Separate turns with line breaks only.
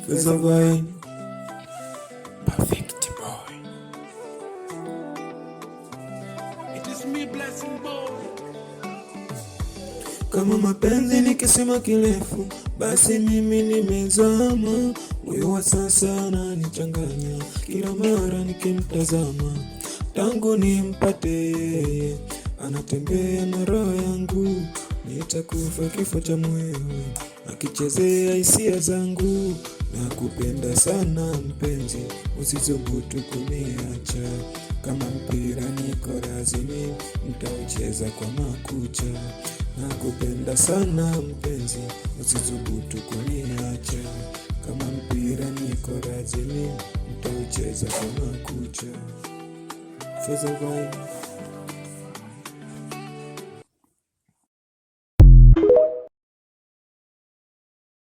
Feza Vine. Perfect boy.
It is me, Blessing Boy.
Kama mapenzi ni kisima kirefu, basi mimi nimezama. Moyo wa sasa ananichanganya kila mara nikimtazama. Tangu nimpate yeye, anatembea na roho yangu. Nitakufa kifo cha mwewe, akichezea hisia zangu. Nakupenda sana mpenzi, usithubutu kuniacha. Kama mpira niko lazimi, nitaucheza kwa makucha. Nakupenda sana mpenzi, usithubutu kuniacha. Kama mpira niko lazimi, nitaucheza kwa makucha. Feza Vine.